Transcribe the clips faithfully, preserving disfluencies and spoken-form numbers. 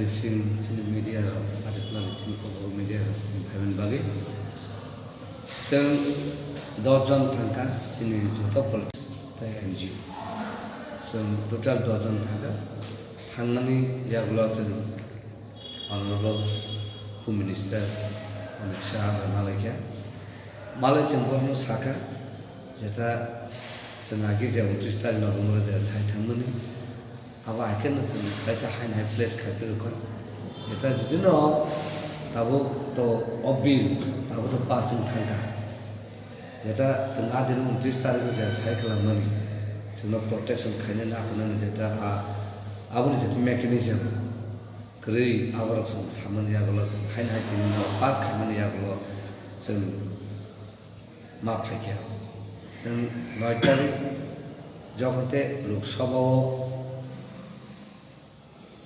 Chini, chini media rok, particularly chini Kokborok media rok chini phaimani bagwi. Chwng dos jon thangkha, chini joto politics tei N G O. Chwng total dos jon thangkha. Thangmani yagulo chwng Honorable Home Minister Amit Shah bai malaikha. Malai chwng bohrokno sakha, jeta chwng agi je untris tarik November je sai thangmani. Abo hai kheno chwng kaisa haino hai place khai phirokha. Jeta judino tabuk to o bill tabuk to pass wng thangkha. Jeta chwng adino untris tarikh je sai khlaimani, chwngno protection khainani aphunani jeta a, aboni jeta mechanism kwrwi aborok chwng samani yagulo chwng haino hai tini no pass khaimani yagulo chwng ma phaikha. Chwng noi tarikh jokhon te Lok Sabha o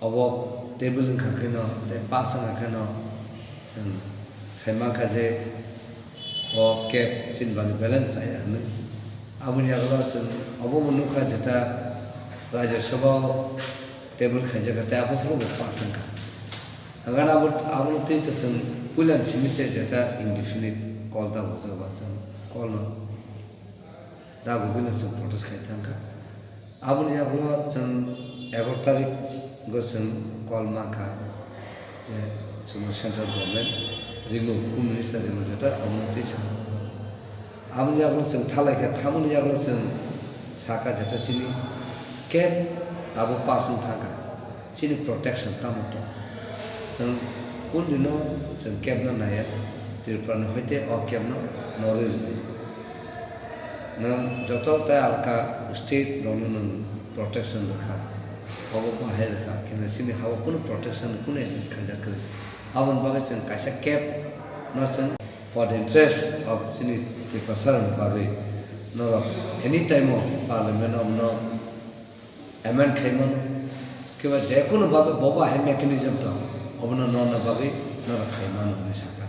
obo table wngkha kheno tei pass wngkha kheno chwng sai mankha je o cab chini bagwi balance chaya hwnwi. Aboni yagulo chwng obo bo nukha jeta Rajya Sabha o table khaijak tei abo phuru bo pass wngkha. Hwnkheno abo, abono twi to chwng puilani simi se jeta indefinite call da bo jaba chwng call no da bo bini chwng protest khai thangkha. Aboni yagulo chwng egaroh tarikh go chwng call mankha je chwngno central government remove, home minister remove jeta omo twi sa. Aboni yagulo chwng thalaikha, thamoni yagulo chwng sakha jeta chini cab abo pass wng thangkha. Chini protection tamo tong? Chwng kundino chwng cab no naiya, Tripura ni hoite o cab no norwi rwdi. Nwng joto tei alka state rokno nwng protection rwkha, obo bahai rwkha, kintu chini hao kunu protection, kunu against khaijak kwrwi. Aboni bagwi chwng kaisa cab no chwng for the interest of chini Tiprasa rokni bagwi norok any time o parliament o no amend khai mano, kiba je kunu bagwi bo bahai mechanism tong, obono norna bagwi norok khai mano hwnwi sakha.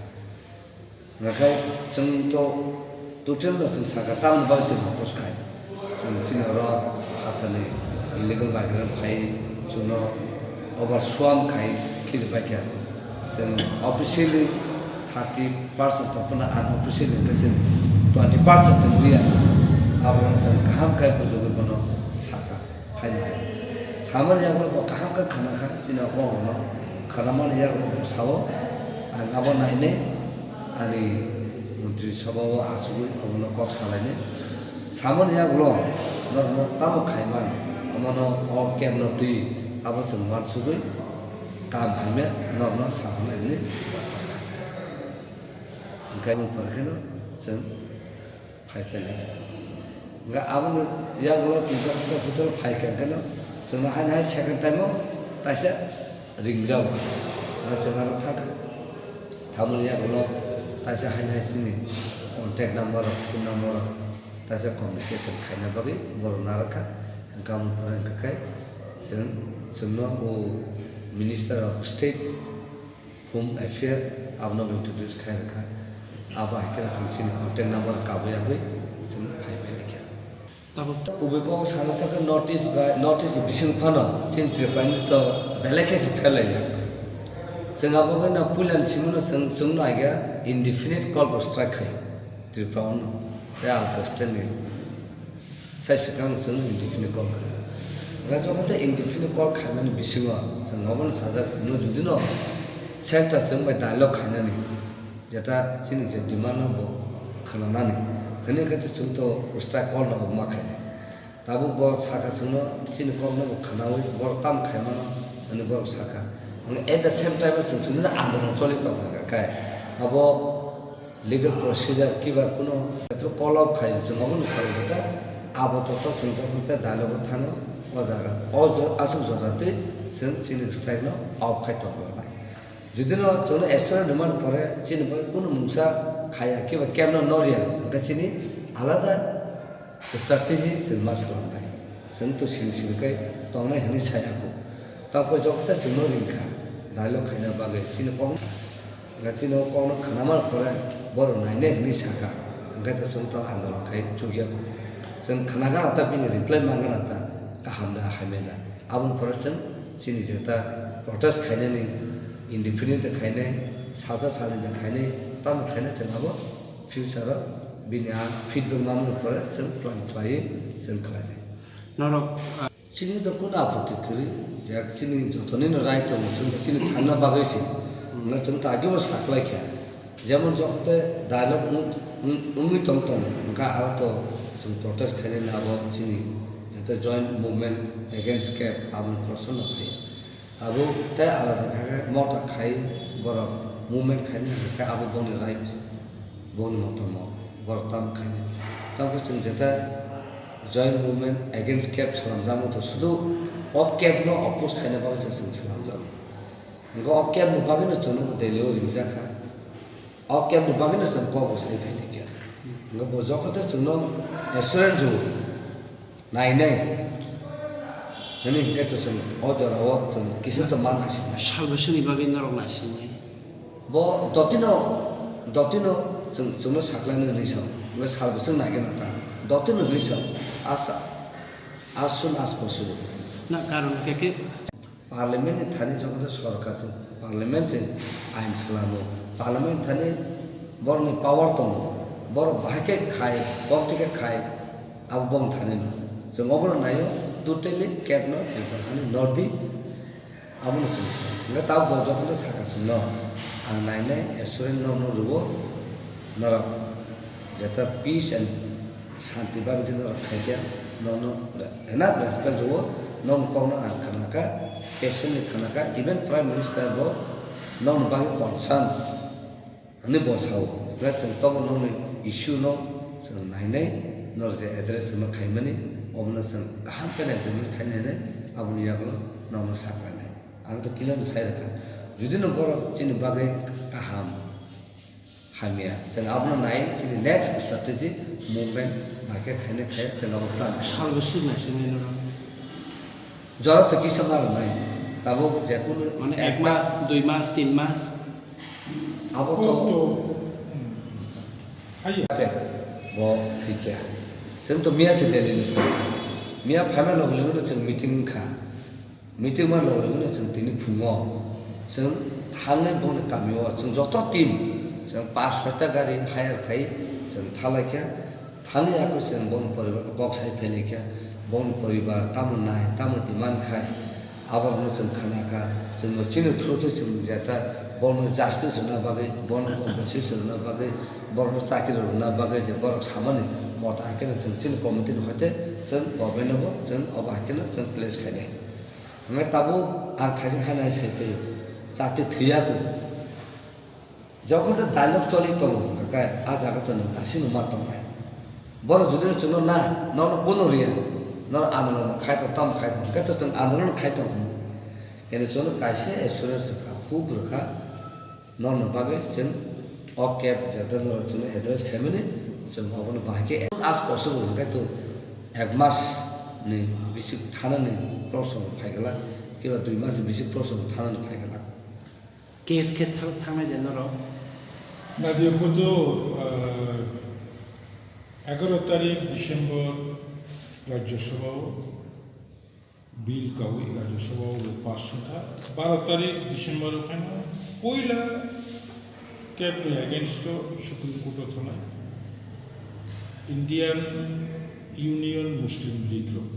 Hwnkhai chwng to total no chwng sakha, tamoni bagwi chwng oppose khai. Chwng chini oro hathani illegal migrant phai chwngno overswarm khai khili paikha. Chwng officially thirty percent tongphano unofficially hwnkhe chwng twenty percent chwng riya. Abono chwng kaham khe bujogwi bono sakha. Phainai. Samani yagulo bo kaham khe khna kha, chini o kok rokno khna mani yagulo bo sao, ang abo nainai, ani montri sabha o achugwi obono kok salainai. Samani yagulo norokno tamo khaiman, omono o cab no twi abo chwng uansugwi kam hamya norokno samanai hwnwi bo sakha. Hwnkhe bumung pore kheno chwng phai phai lai. Hwnkhe aboni yagulo chwng khe hotel phai kha kheno chwngno haino hai second time o taisa ringjao. Hwnkhe chwng aro thang kha. Thamoni yagulo taisa haino hai chini contact number rok, phone number rok taisa communication khaina bagwi borok narwk kha. Hwnkhe aboni pore hwnkhe khai chwng, chwngno o Minister of State Home Affair abono introduce khai rwkha. Abo hai khe chwng chini contact number kabui yagwi chwng phai phai rikha. Tabuk kubui kok sana thangkhe notice bai, notice bising phano chini Tripura ni to belai khe se pherlaijak. Chwng abo wngkha puilani simi no chwng, chwng no aiga indefinite call bo strike khai Tripura ono. Tei alka state ni Sai swkang chwng indefinite call kha. Hwnkhe jokhon tei indefinite call khaimani bisingo chwng obono sajak, chwngno judino sector chwng bai dialogue khainani, jeta chini je demand no bo khwnanani, hwnwi khe chwng to strike call no obo ma khainai. Tabuk bo sakha chwngno chini kokno bo khwnaui borok tamo khaimano hwnwi borok sakha. Hwnwi at the same time o chwng chwngno andolon choli tongkha khe abo legal procedure kiba kuno jephru call off khai chwng obono salai jeta abo to to chwng to tei dialogue o thango o jaga o jo-, aswk jora tei chwng chini strike no off khai tongkha nai. Jodi no chwngno extra demand pore chini bai kuno mungsa khaya kiba cab no noriya hwnkhe chini alada strategy chwng ma swlangnai. Chwng to sini sini khe tongnai hwnwi sai ako. Tamo joto chwngno ringkha dialogue khaina bagwi chini kok Hwnkhe chini o kokno khwnamani pore borok nainai hwnwi sakha, hwnkhe to chwng to andolon khai chukya kho. Chwng khna gana ta bini reply man gana ta kaham da hamya da. Aboni pore chwng chini je ta Protest khainani, independent khainai, salsa salnwi khainai, tamo khainai chwng abo future o bini ang feedback mamani pore chwng plan khlaiwi chwng khlainai. Norok, ah, Chini to kunu apoti kwrwi, je chini jotonino right tongo, chwng to chini thangna bagwi se. Hwnba chwng to agebo sakhlai kha. Jemon jokhon tei dialogue wng-, wng-, wngwi tong tong, hwnka aro to chwng protest khainani abo chini jate joint movement against cap aboni proshno no phai. Abo tei alada kha khe mota khai borok movement khaina hwnka khe abo boni right, boni motomot borok tamo khainai. Tamo khe chwng jeta joint movement against cap swnamjakma to sudu o cap no oppose khaina bagwi se chwng swnamjakma. Hwnka o cap ni bagwi no chwngno Delhi o ringjak kha. O cap ni bagwi no chwng kok bo sai phai kha. Hwnka bo jokhon tei chwngno assurance rw. Nainai. Nini hingke to chwng o jora o chwng kisa to ma naisingnai. Sal bwswkni bagwi norok naisingnai? Bo dotino, dotino chwng, chwngno saklaino hinwi sao. Bo sal bwswk naigwna ta. Dotino hinwi sao. Asa, as soon as possible. Na karon khe khe? Parliament ni thani joto sorkar se, parliament se ain swlamo. Parliament thani borokni power tongo. Borok bahai khe khai, bom tike khai. Abo bong thani no. Chwng obono naio, totally cap no Tripura hani nordi, abono chwng sa. Hwnkhe tabuk bo jokhon saka chwngno, ang nainai assurance no, no rwo, norok jeta peace and shanti bagwi khe norok khaikha, no, no, enough respect rwo, nokni kokno ang khnakha, patiently khnakha, even Prime Minister bo nokni bagwi concern. Hwnwi bo sao, hwnkhe chwng tobo nokni issue no chwng nainai, norok je address hwnma khaimani, omono chwng kaham khe examine khainai hinwi aboni yagulo nokno saklanai. Ang to clear no sai rwkha. Judino borok chini bagwi kaham, hamya, chwng abono nai chini next strategy movement bai khe khainai khai chwng abo plan. Sal bwswk naisinai norok? Jora to kisa ma rwnai. Tabuk jekunu mane ek ekta mas, dui mas, tin mas? Abo to. Kok to, hmm. Hayo. Ape, bo thikya. Chwng to miya se Delhi ni. Miya phaima logi logi no chwng meeting wngkha. Meeting ma logi logi no chwng tini phungo. Chwng thangwi boni kamio. Chwng joto team. Chwng pas sota gari hire khai. Chwng thalaikha. Thangwi ako chwng boni poribar kok sai phailaikha, boni poribar tamo nai, tamo demand khai, aborokno chwng khnakha, chwngno chini through twi chwng jeta borokno justice rwna bagwi, borokno compensation rwna bagwi, borokno chakri rwna bagwi je borok samani mota haikhe chwng chini committee ni hoite chwng government no bo chwng obo haikhe chwng place khainai. Hwnwi tabuk ang thaising hai nai sai phaiyo, chati thwiya kho. Jokhon tei dialogue choli tongo, hwnkhe a jaga to nwng naisingno ma tongnai. Borok jodi no chwngno na, nono kunu riya, nono andolon khai tong, tamo khai tong, hwnkhe to chwng andolon khai tong hwnwi. Kene chwngno kaisa assurance rwkha, hub rwkha, norokni bagwi chwng o cap jata norok chwngno address khaimani, chwng obono bahai khe as possible hwnkhe to ek mas ni bisik thanani proshno phai glak, kiba dui mas ni bisik proshno thanani phai glak. Case khe thang-, thangnai de norok? Nadia Koto, ah, egaro tarik December Rajya Sabha o bill kawi Rajya Sabha o pass wngkha. Baro tarik December o phano poila cap ni against o Supreme Court o thangnai Indian Union Muslim League rok.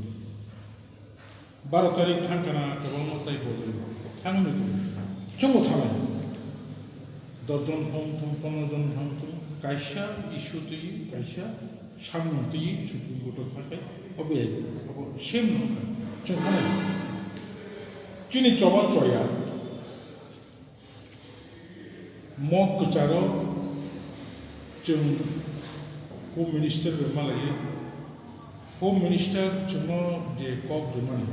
Baro tarik thang kana kwbangma tai bo thangwi tongo. Chwngbo thanglai. Dos jon thang thung, pondro jon thang thung, kaisa issue twi, kaisa samung twi Supreme Court o thangkhe obo abo same no chwng thanglai. Chini choba choya. Mok kwcharo chwng Home Minister bai malaiwi, Home Minister chwngno je kok rwmani,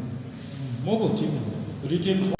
mobo thikmani, written